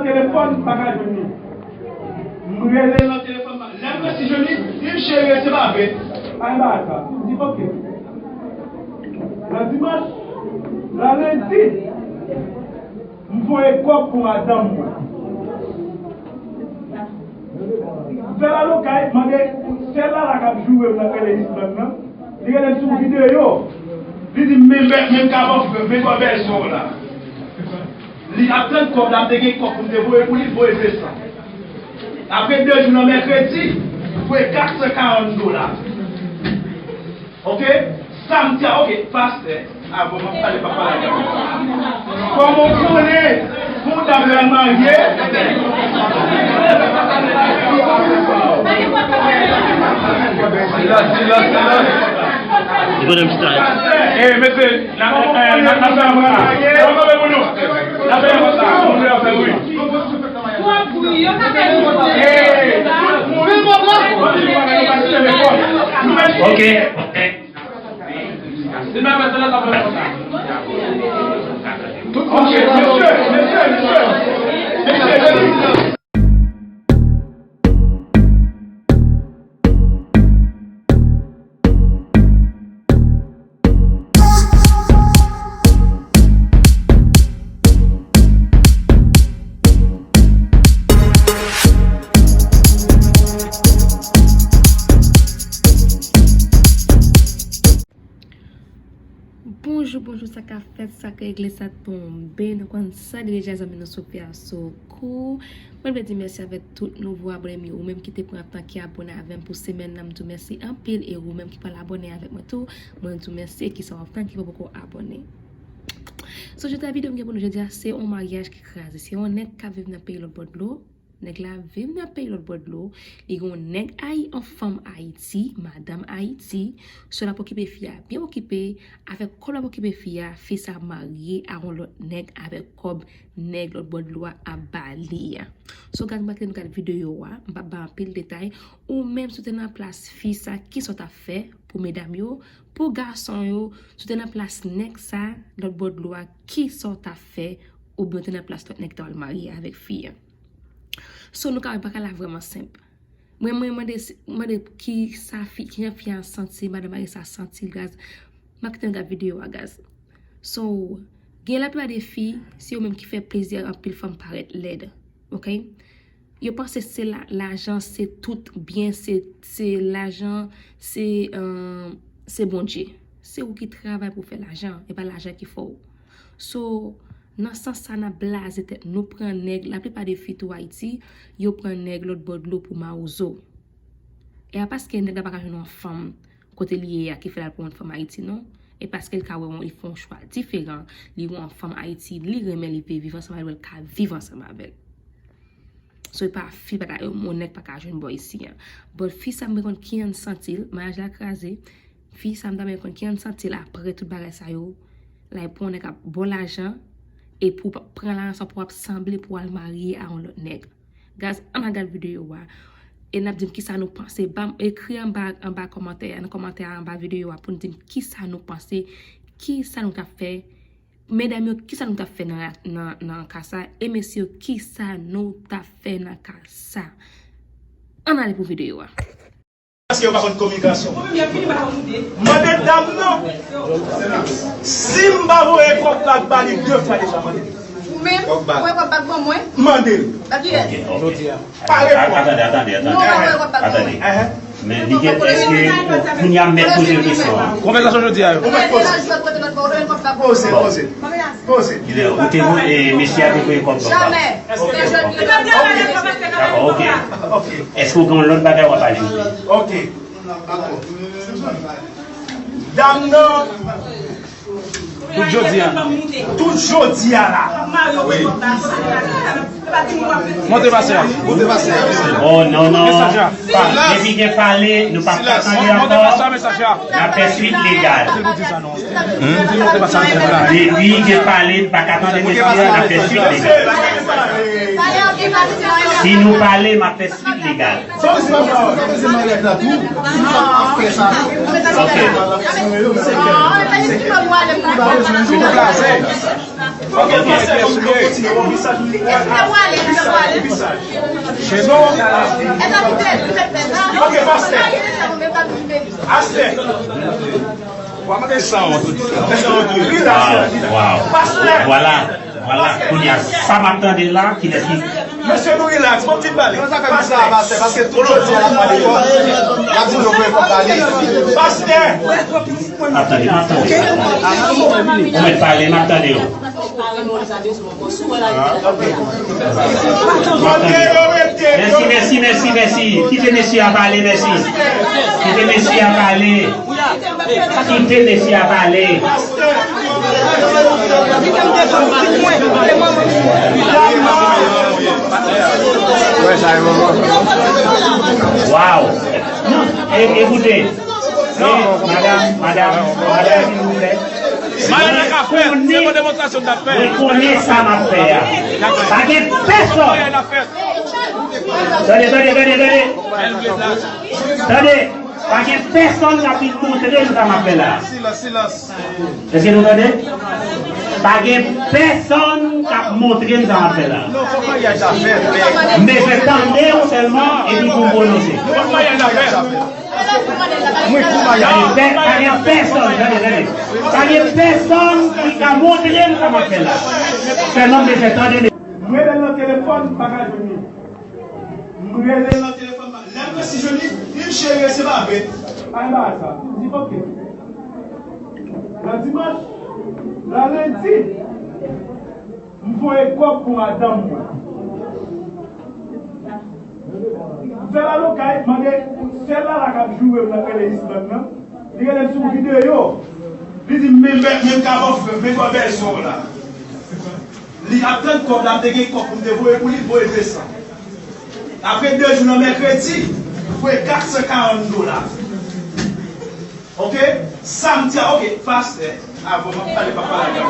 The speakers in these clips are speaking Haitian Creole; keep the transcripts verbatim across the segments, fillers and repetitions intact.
Telefòn, m pa ka jwenn li. M rele nan telefòn, lè m resi jwenn li, li di m, "Cheri, se pa vre." Ay, ba sa. M di, "Ok." Nan dimanch, nan lendi, m voye kòb pou madanm mwen. M fè l al okay, mande, sè Lala k ap joure m nan, k rele Island nan. Li rele m sou videyo. Li di m, "Men, men, men, ka ban, men, ban bèl son la." Li ap tann kòb la, m te gen kòb pou m te voye pou li, voye de san. Apre de jou nan mèkredi, voye kat san karant dola. Ok? Samdi a, ok, pastè, avan m ap pale, pa pale avè m. Kòman w konnen pou w ta pral marye? Silans, silans, silans. Li konnen m chita. Eh, mesye, n ap, eh, n ap, n ap fè yon konsa. N ap fè yon konsa. Moun yo fè wi. Ok. Bonjou, bonjou, sa k ap fèt, sa k regle, sa tonbe. Nou konn sa deja, zanmi nou Sophia Sokou. Mwen vle di mèsi avèk tout nouvo abòne m yo, ou menm ki te pran tan ki abòne avè m pou semèn nan, m di w mèsi anpil, e ou menm ki pral abòne avèk mwen tou, mwen di w mèsi, e ki sa w ap tann ki pa poko abòne. So, jodi a videyo m gen pou nou jodi a, se yon maryaj ki kraze, se yon nèg k ap viv nan peyi lòt bò dlo. Nèg la viv nan peyi lòt bò dlo. Li gen yon nèg Ayi-, yon fanm Ayiti, madanm Ayiti. So l ap okipe fi a, byen okipe. Avèk kòb l ap okipe fi a, fi sa ap marye a yon lòt nèg avèk kòb nèg lòt bò dlo a ap ba li a. So, gad, m pa kite nou gad videyo a, m p ap ba anpil detay. Ou menm, si w te nan plas fi sa, kisa w t ap fè pou medam yo? Pou gason yo, si w te nan plas nèg sa, lòt bò dlo a, kisa w t ap fè? Oubyen w te nan plas lòt nèg ki ta pral marye avèk fi a. So, nou ka wè bagay la vrèman senp. Mwen, mwen mande, mande ki sa fi, kijan fi a santi, madanm marye sa santi, guys. M ap kite n gad videyo a, guys. So, gen laplipa de fi, se yo menm ki fè plezi a anpil fanm parèt lèd. Ok? Yo panse se la, lajan, se tout byen, se, se lajan, se, euh, se Bondye. Se ou ki travay pou fè lajan, e pa lajan ki fè w. So, nan sans sa, n ap blaze tèt nou, pran nèg, laplipa de fi tou Ayiti, yo pran nèg lòt bò dlo pou mawozo. E a paske nèg la pa ka jwenn yon fanm kote li ye a ki fè l al pran yon fanm Ayiti, non. E paske l ka wè yon, li fè yon chwa diferan, li wè yon fanm Ayiti, li renmen, li vle viv ansanm avè l, l ka viv ansanm avè l. So, e pa fi pa ta, yon nèg pa ka jwenn bò isi a. But fi sa, m pa konn kijan l santi l, maryaj la kraze. Fi sa, m ta renmen konn kijan l santi l apre tout bagay sa yo. Like, pou yon nèg ap ba w lajan, e pou w pa pran lajan sa pou w ap sanble pou w al marye a yon lòt nèg. Guys, ann al gad videyo a. E n ap di m kisa nou panse. Ban m, ekri anba, anba kòmantè a, nan kòmantè a anba videyo a pou n di m kisa nou panse, kisa nou t ap fè. Medam yo, kisa nou t ap fè nan, nan, nan ka sa? E mesye yo, kisa nou t ap fè nan ka sa? Ann ale pou videyo a. Paske yo pa konn kominikasyon. Mande dam nan. Si m pa voye kòb la ba li de fwa deja, mande. Ou menm, voye kòb la ban mwen. Mande. Ba kiyès? Jodi a. Pa reponn. Atande, atande, atande. Non, pa voye kòb la ban mwen. Atande. Men li gen, èske, kounye a m mèt poze l kesyon an? Konvèsasyon jodi a yo. Ou mèt poze. Poze, poze. Poze. Ou te voye, mesye a te voye kòb la. Dakò, ok. Èske w gen yon lòt bagay w ap ajoute? Ok. Dam nan. Tout jodi a. Tout jodi a la. Monte pase a. Monte pase a. Oh, non, non. Depi gen pale, nou p ap ka tande ankò. N ap fè swit legal. Depi gen pale, n pa ka tande mesye a, n ap fè swit legal. Si nou pale, m ap fè swit legal. Ok. Ok, pastè, kontinye, bon, visaj, bon, visaj, bon, visaj. Ok, pastè. Pastè. Wow, wow. Pastè. Vwala, vwala. Kounye a, sa m ap tande la, kilès ki Mesye nou relax, bon ti pale. Pastè. Paske tout jodi a, l ap pale fò. L ap di nou voye fò pale. Pastè. M ap tande, m ap tande. Ou mèt pale, m ap tande yo. Mèsi, mèsi, mèsi, mèsi. Kite mesye a pale, mèsi. Kite mesye a pale. Kite mesye a pale. Waw. E, ekoute. E, madanm, madanm, madanm, silvouplè. Mwen konnen, mwen konnen sa m ap fè a. Pa gen pèsonn. Tande, tande, tande, tande. Tande. Pa gen pèsonn k ap vin montre m sa m ap fè la. Silans, silans. Èske nou tande? Pa gen pèsonn k ap montre m sa m ap fè la. Non, fòk maryaj la fèt. M bezwen tande w sèlman epi pou m pwononse. Fòk maryaj la fèt. Pa gen pè-, pa gen pèsonn, tande, tande. Pa gen pèsonn ki ka montre m sa m ap fè la. Sèlman m bezwen tande. M rele l nan telefòn, m pa ka jwenn li. M rele l nan telefòn, lè m resi jwenn li, li di m, "Cheri, se pa vre." Anba sa, m di, "Ok." Nan dimanch, nan lendi, m voye kòb pou madanm mwen. M fè l al okay, m mande sè Lala k ap joure m nan, k rele Island nan. Li rele m sou videyo. Li di m, "Men, men, men kaba w fè, men kòb bèl sa w la." Li ap tann kòb la, m te gen kòb pou m te voye pou li, m voye de san. Apre de jou nan mèkredi, m voye kat san karant dola. Ok? Samdi a, ok, pastè, avan m ap pale, pa pale avè m.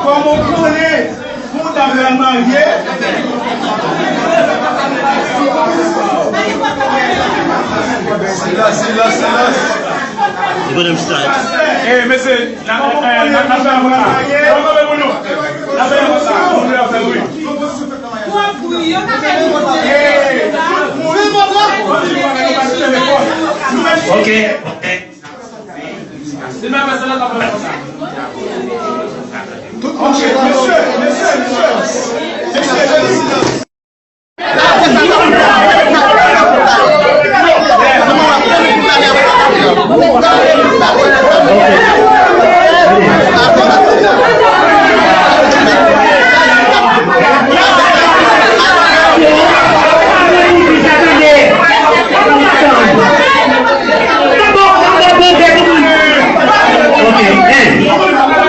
Kòman w konnen pou w ta pral marye? Silans, silans, silans. Li konnen m style. Ey, mesye, n ap, n ap, n ap fè avoka. N ap kanpe pou nou. N ap fè avoka. Moun yo ap fè wi. Ok, ok. Tout moun chèche, mesye, mesye, mesye. Mesye, mesye. Ok, en.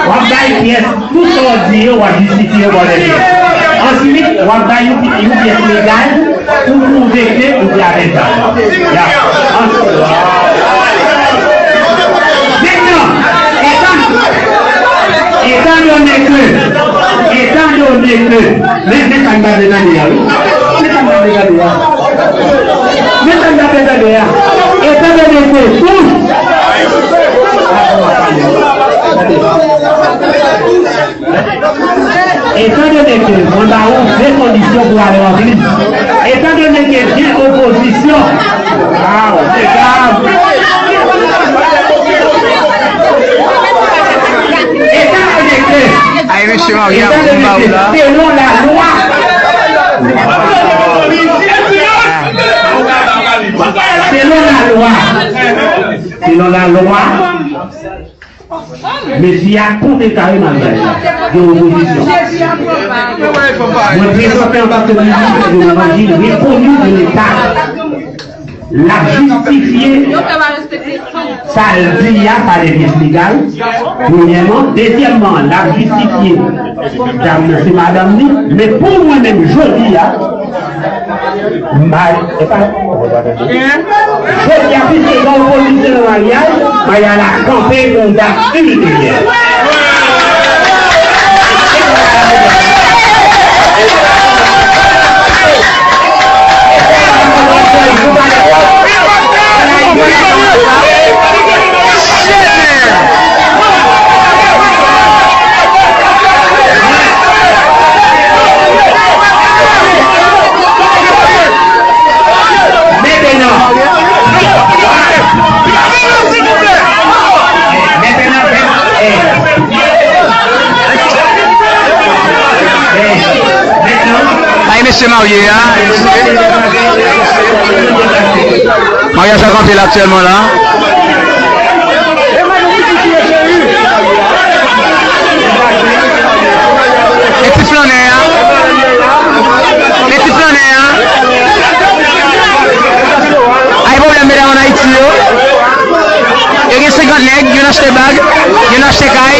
W ap bay pyès, tout sa w di yo, w ap jistifye yo bò de pyès. Answit, w ap bay yon, yon pyès legal pou pwouve ke ou te avè zam. Ya. An-, mentnan, etan, etan done ke, etan done ke, men, men sa m ta vle tande a, wi. Men sa m ta vle tande a. Men sa m ta vle tande a. Etan done ke tout, etan done ke mwen ba ou de kondisyon pou ale an plis, etan done ke gen opozisyon, ah, se grav. Etan done ke, ay, mesye Maria, etan done ke, selon lalwa, selon lalwa, selon lalwa, mesye a kontre kare maryaj la. Gen opozisyon. Mwen prezante anba ke minis de levanjil rekoni de Leta. L ap jistifye sa l di a pa de pyès legal, premyèman. Dezyèmman, l ap jistifye dam nan se madanm li. Men pou mwen menm, jodi a, M bay, e pa, jodi a, piske gen opozisyon nan maryaj, maryaj la kanpe pou yon dat ilimeryè. Mesye marye a. Maryaj la kanpe la aktyèlman la. E ti flannè a. E ti flannè a. Ay pwoblèm medam ann Ayiti yo. Yo gen senkant nèg, youn achte bag, youn achte kay.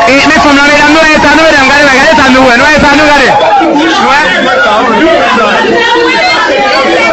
E men fanm lan, medam, nou wè eta nou, medam, gade, gade eta nou, wè, nou wè eta nou, gade. Nou wè?